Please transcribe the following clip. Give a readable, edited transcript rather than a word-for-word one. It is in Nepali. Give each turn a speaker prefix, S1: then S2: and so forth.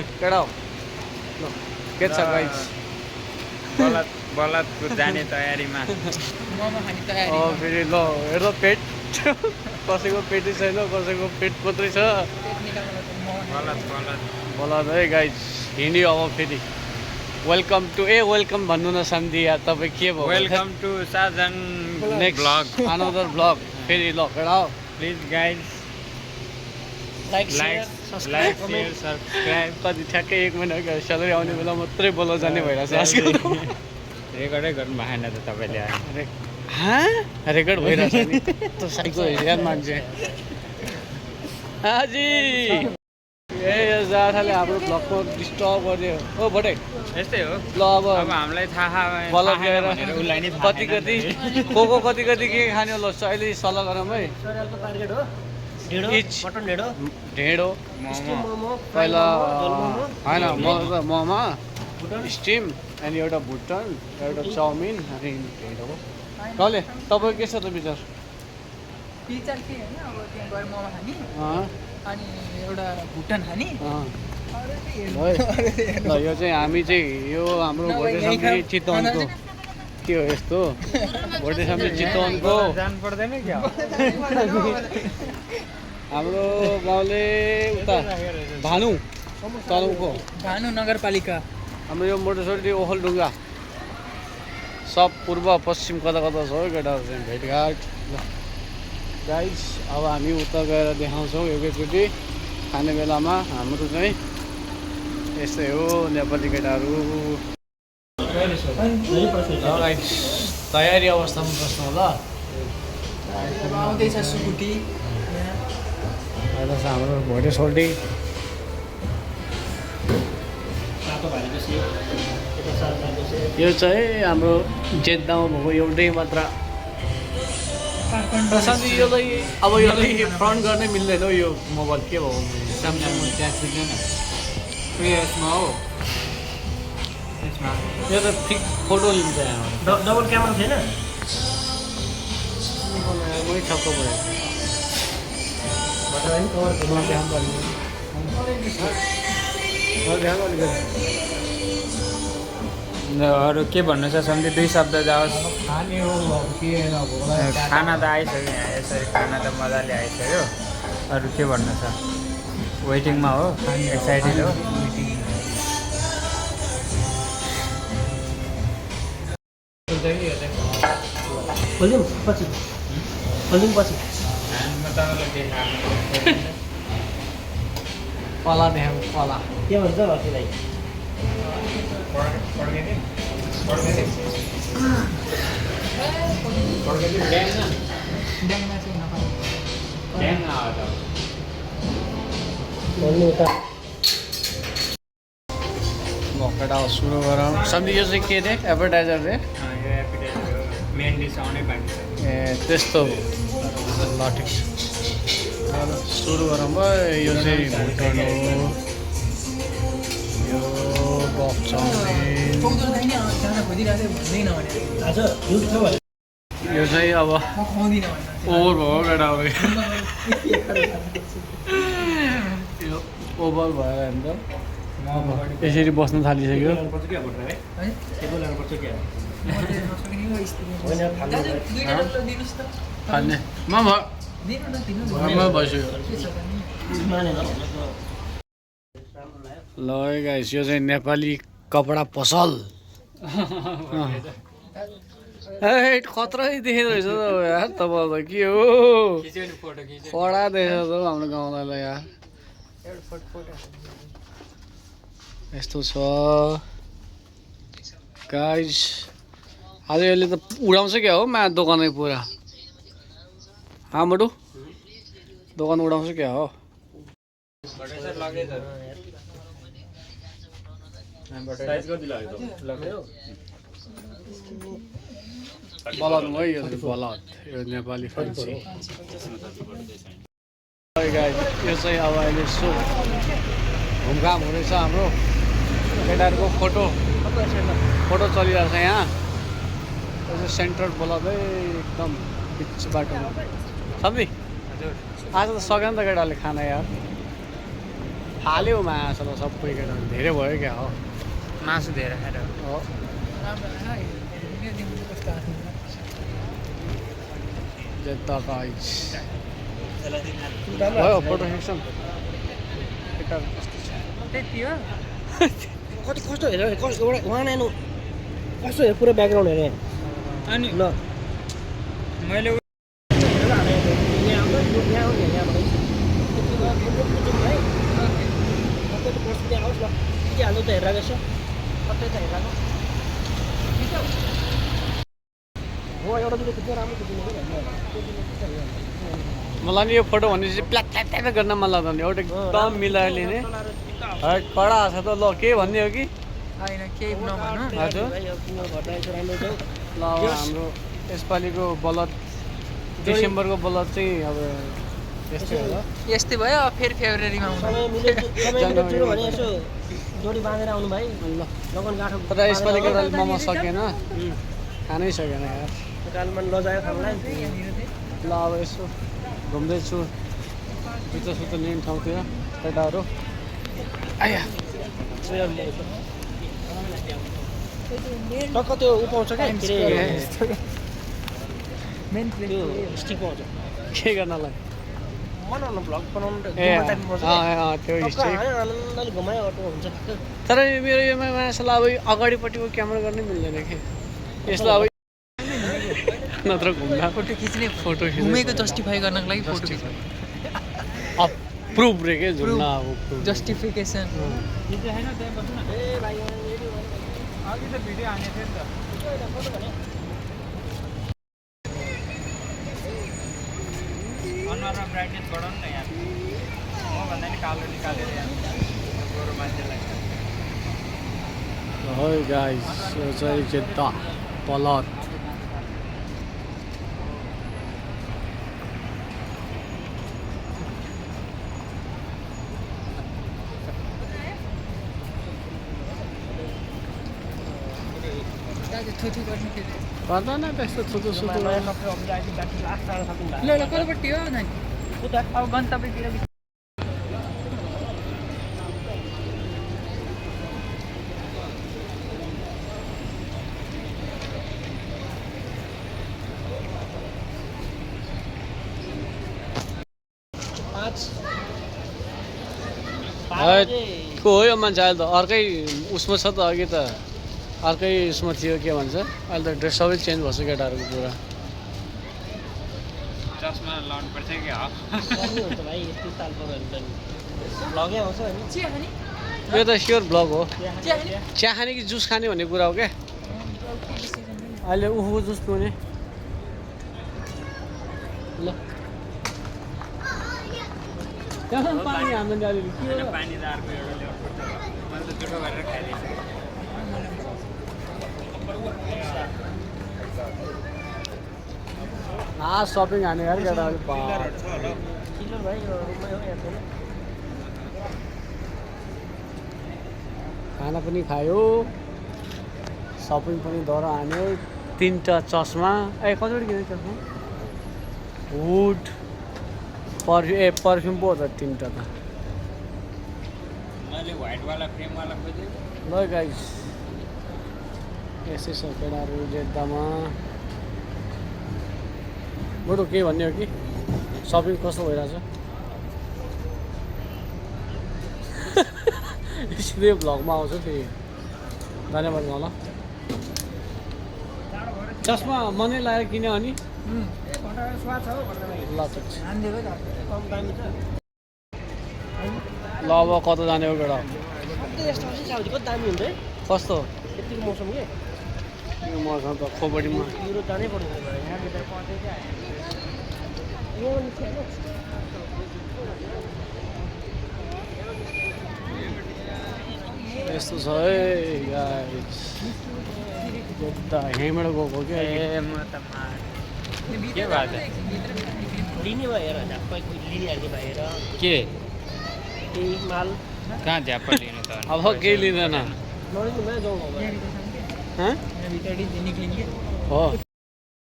S1: केटा हो ल के छ गाइस
S2: बलदपुर जाने तयारीमा
S3: मोमो खाने तयारी
S1: फेरि ल हेर पेट कसैको पेटै छैन कसैको पेट मात्रै छ बलद है गाइस हिँड्यो अब फेरि वेलकम टु वेलकम भन्नु न सन्धि यार तपाईँ के भयो
S2: welcome to Sajan
S1: next
S2: blog
S1: another blog फेरि ल केटा हो
S2: please guys
S3: like
S2: like share subscribe
S1: कति ठ्याक्कै 1 महिना अगाडि स्यालेरी आउने बेला मात्रै बोल्न जाने भइरहेछ आजकल
S2: रेकर्डै गर्नु भएन त तपाईँले
S1: रेकर्ड भइरहेछ नि त साइको यार मान्छे हाजी ए जाठाले हाम्रो ब्लगमा डिस्टर्ब गर्यो ओ बटे
S2: यस्तै हो
S1: ल अब
S2: हामीलाई थाहा
S1: बलद गएर
S2: उसलाई नि
S1: कति कति कति के खाने ल अहिले सल्लाह गरौँ है ढेँडो पहिला होइन मोमो स्टिम अनि एउटा भुटन एउटा चाउमिन अनि ढेँडो हो कहिले तपाईँ के छ त विचार
S3: पिज्जा के हैन अब त्यहाँ गएर मोमो खाने
S1: अँ,
S3: अनि एउटा भुटन खाने
S1: अँ।
S3: अरू चाहिँ
S1: ल यो चाहिँ हामी चाहिँ यो हाम्रो भोटे सम्झी चितवनको के हो यस्तो भोटे सम्झी चितवनको
S2: जानु पर्दैन क्या
S1: हाम्रो गाउँले उता भानु तलौको
S3: भानु नगरपालिका
S1: हाम्रो यो मोटरसाइकल ओखलढुङ्गा सब पूर्व पश्चिम कता कता छ हो केटाहरू चाहिँ भेटघाट ल गाइस अब हामी उता गएर देखाउँछौँ एकैचोटि खाने बेलामा हाम्रो चाहिँ यस्तै हो नेपाली केटाहरू गाइस तयारी अवस्थामा बस्नु होला
S3: अब आउँदैछ सुकुटी
S1: अहिले छ हाम्रो भोटे सोल्टी यो चाहिँ हाम्रो जेद्दामा भएको एउटै मात्र प्रशान्त यसलाई अब यसलाई फ्रन्ट गर्नै मिल्दैन हो यो मोबाइल के भयो स्यामसङ यसमा हो यो त ठिक फोटो लिन्छ यहाँबाट
S4: डबल क्यामेरा छैन
S1: मै छक्क पऱ्यो
S2: अरू के भन्नु छ सम्झि 2 शब्द जाओस्
S1: खाने हो के
S2: खाना त आइसक्यो यहाँ यसरी खाना त मजाले आइसक्यो अरू के भन्नु छ वेटिङमा हो एक्साइटेड हो
S4: खोल्यौँ पछि खोल्यौँ पछि
S1: कला देखाऊ कला
S4: के भन्छ भक्तिलाई
S3: ड्याङमा चाहिँ नपाए
S4: खोल्नु त
S1: केटा सुरु गरौँ सन्धि यो चाहिँ के रे एडभर्टाइजर रे
S2: मेन डिस आउनै बाँकी छ
S1: ए त्यस्तो ल ठिक छ ल सुरु गरौँ भयो यो चाहिँ भुटन हो यो बफ चाउमिन
S3: चौधो दाइने खाना खोजिरहेको भन्दैन भने
S4: आज दुध छ भने
S1: यो चाहिँ अब
S3: म खुवाउँदिनँ भन्न
S1: ओभर भयो केटा अब यो ओभर भएर हामी त यसरी बस्न थालिसक्यो
S4: पर्छ क्या भोट है
S3: है
S4: टेबल लानुपर्छ क्या
S3: म चाहिँ नसक्ने हो स्थिति
S4: होइन, थाल्नु
S3: दाजु
S4: भयो।
S3: 2 डलर दिनुहोस् त
S1: थाल्ने म
S3: दिनु न दिनु
S1: भइसक्यो
S3: के छ भने
S4: मानेन
S1: ल गाइस यो चाहिँ नेपाली कपडा पसल ए खतरै देखेको रहेछ त यार तपाईँ त के हो
S2: फोटो खिच्यो
S1: कडा देखेको छ हाम्रो गाउँलाई यार
S3: एउटा फोटो
S1: यस्तो छ गाइस आज यसले त उडाउँछ क्या हो मा दोकानै पुरा मोटु दोकान उडाउँछ क्या हो बलद भयो यो चाहिँ बलद यो नेपाली फन्सी गाइस यो चाहिँ अब अहिले सो घुमघाम हुँदैछ हाम्रो केटाहरूको फोटो चलिरहेको छ यहाँ यो चाहिँ सेन्ट्रल बलद है एकदम बिच बाटोमा सबै आज त सकेन त केटाहरूले खाना यार फाल्यो माछा त सबै केटाहरू धेरै भयो क्या हो
S2: मासु धेरै खाएर
S1: हो जेता गाइस भयो फोटो सेक्सन केटाहरू कस्तो छ
S3: त्यति हो
S4: कति कस्तो हेरेर कस्तो एउटा उहाँ आएन कस्तो हेर पुरो ब्याकग्राउन्ड हेरेँ
S2: अनि
S4: ल
S2: मैले
S4: हाल्नु त हेरेर यसो कतै त हेरेर हो एउटा दुईवटा खिच्नु राम्रो खिच्नु
S1: मलाई नि यो फोटो भनेपछि प्ल्याट प्ल्याट प्ल्याट गर्न मन लाग्दैन एउटा एकदम मिलाएर लिने कडा छ त ल के भन्ने हो कि
S3: होइन केही नभन्नु
S1: हजुर
S4: राम्रो छ
S1: ल अब हाम्रो यसपालिको बलद डिसेम्बरको बलद चाहिँ अब यस्तै हो
S3: यस्तै भयो अब फेरि फेब्रुअरीमा
S4: समय
S3: आउँछ
S4: मिल्यो भने यसो जोडी बाँधेर आउनु भाइ
S1: ल
S4: लगन गाँठो
S1: तर यसपालि केटाले मोमो सकेन खानै सकेन यार
S4: कालमा लजायो खानुलाई
S1: ल अब यसो घुम्दैछु जुत्ता सुत्ता लिने ठाउँतिर केटाहरू आया
S4: टक्क त्यो उ पाउँछ क्या
S3: मेन
S4: त्यो स्टिक पाउँछ
S1: के गर्नलाई
S4: बनाउनु भ्लग बनाउनु
S1: ए त्यो स्टिक
S4: आनन्दले घुमायो अटो हुन्छ
S1: तर मेरो यो माछालाई अब अगाडिपट्टिको क्यामेरा गर्नै मिल्दैन कि यसलाई अब नत्र घुम्दा
S3: फोटो खिच्ने
S1: फोटो
S3: घुमेको जस्टिफाई गर्नको लागि फोटो खिच्ने
S1: प्रुफ रे के झुम्न अब proof।
S3: जस्टिफिकेसन
S2: छैन त्यहाँ बस्नु न
S4: ए भाइ
S2: अघि त भिडियो हानेको थियो नि त अनुहारमा ब्राइटनेस बढाउनु न यहाँ म भन्दा नि कालो निकालेर यहाँ गोरो मान्छेलाई
S1: है गाइस यो चाहिँ जेद्दा बलद
S3: थुथु गर्नु फेरि
S1: गर्दैन त्यस्तो थुतु सुतु
S3: ल ल कतापट्टि हो नानी
S4: उता
S3: अब गन्तव्यतिर
S1: को हो यो मान्छे अहिले त अर्कै उसमा छ त अघि त अर्कै उसमा थियो के भन्छ अहिले त ड्रेस सबै चेन्ज भएको छ केटाहरूको पुरा
S2: चस्मा लाउनु पर्छ कि
S4: हुन्छ भाइ यस्तो ताल पऱ्यो भ्लगै आउँछ होइन
S3: चिया खाने
S1: यो त स्योर ब्लग हो
S3: चिया खाने
S1: चिया खाने कि जुस खाने भन्ने कुरा हो क्या अहिले उखुको जुस पिउने ल त्यहाँ पानी हाल्नु नि अलिअलि के हो?
S2: पानी त अर्को एउटा ल्याउनु पर्छ मैले त जुठो गरेर खाइदिन्छु
S1: सपिङ हाने यार केटाहरू
S4: किलो भाइ यो रुममै हो यहाँ छैन
S1: खाना पनि खायो सपिङ पनि दर हान्यो 3टा चस्मा ए कतिवटा किने चस्मा हुड पर्फ्युम पो हो त 3टा त
S2: मैले व्हाइटवाला फ्रेमवाला खोजेँ
S1: ल गाइस यसै छ केटाहरू जेद्दामा बरु के भन्ने हो कि सपिङ कस्तो भइरहेछ सिधै भ्लगमा आउँछ फेरि धन्यवाद ल चस्मा मनै लगाएर किन्यो अनि ल ठिक छ ल अब कता जाने हो केटा
S4: यस्तो असि साउदी कति दामी हुन्छ है
S1: कस्तो
S4: यतिको मौसम के
S1: यो मसँग त खोपडीमा
S4: युरोप जानै पर्छ यहाँ
S1: यस्तो छ है गाइस जेद्दा यहीँबाट गएको क्या
S2: ए म त के भएको
S4: लिने भएर झ्याप्पै लिइहाल्ने भएर
S1: के
S4: केही माल
S2: कहाँ झ्याप्प लिनु त
S1: अब केही लिँदैन
S4: नलिनु भए जाउँ
S1: हँ
S3: भित्र निक्लिने
S1: हो